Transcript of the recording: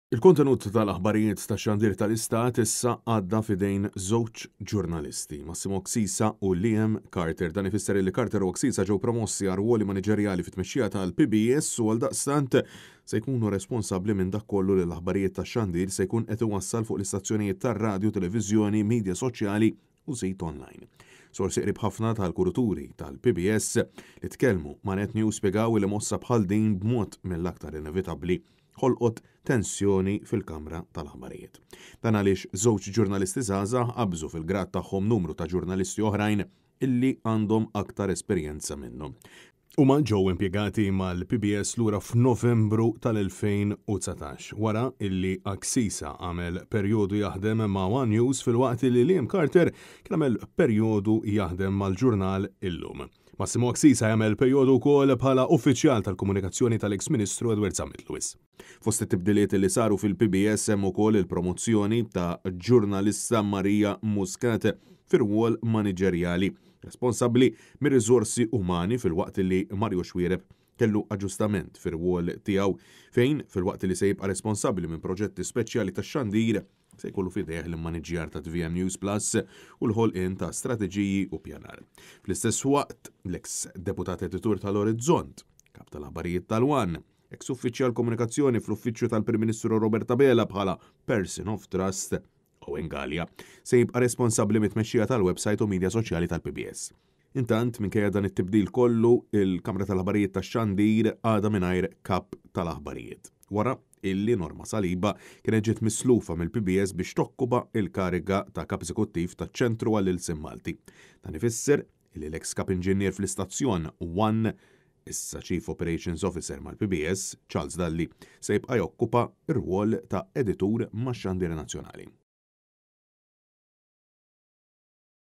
Il-kontenut tal-aħbarijiet tax-xandir tal-Istat issa għadda f'idejn żewġ ġurnalisti, Massimo Axisa u Liam Carter. Dan ifisser li Carter u Axisa ġew promossi għal rwoli maniġerjali fit-tmexxija tal-PBS u għaldaqstant se jkunu responsabbli minn dak kollu li l-aħbarijiet tax-xandir se jkun qed iwassal fuq l-istazzjonijiet tar-radju, televiżjoni, media soċjali u sit online. Sorsi qrib ħafna tal-kuruturi tal-PBS li tkellmu ma' Net News spjegaw li mossa bħal din b'mod mill-aktar inevitabbli ħolqot tensjoni fil-kamra tal-aħbarijiet. Dan għaliex żewġ ġurnalisti żgħażagħ qabżu fil-grad tagħhom numru ta' ġurnalisti oħrajn illi għandhom aktar esperjenza minnhom. Huma ġew impjegati mal-PBS lura f'Novembru tal-2019, wara illi Axisa għamel perjodu jaħdem ma' One News filwaqt li Liam Carter kien għamel perjodu jaħdem mal-ġurnal Illum. Massimo Axisa jagħmel perjodu wkoll bħala uffiċjal tal-komunikazzjoni tal-eks Ministru Edward Zammit Lewis. Fost it-tibdiliet li saru fil-PBS hemm ukoll il-promozzjoni ta' ġurnalista Maria Muscat fir-rwol maniġerjali, responsabbli mir-riżorsi umani, filwaqt li Mario Xuereb kellu aġġustament fir-rwol tiegħu fejn, filwaqt li se jibqa' responsabbli minn proġetti speċjali tax-xandir, se jkollu f'idejh l-immaniġġjar ta' TVM News Plus u l-ħolqien ta' strateġiji u pjanar. Fl-istess waqt, l-eks deputat editur tal-Orizzont, kap tal-aħbarijiet tal-One, eks uffiċjal komunikazzjoni fl-uffiċċju tal-Prim Ministru Robert Abela bħala Person of Trust, Owen Galea, se jibqa' responsabbli mit-tmexxija tal-website u media soċjali tal-PBS. Intant, minkejja dan it-tibdil kollu, il-Kamra tal-Aħbarijiet tax-Xandir għadha mingħajr kap tal-aħbarijiet, wara illi Norma Saliba kienet ġiet mislufa mill-PBS biex tokkupa il-kariga ta' kap eżekuttiv taċ-Ċentru għall-Ilsien Malti. Dan ifisser illi l-eks kap inġinier fl-istazzjon One, issa Chief Operations Officer mal-PBS, Charles Dalli, se jibqa' jokkupa r-rwol ta' editur max-Xandir Nazzjonali.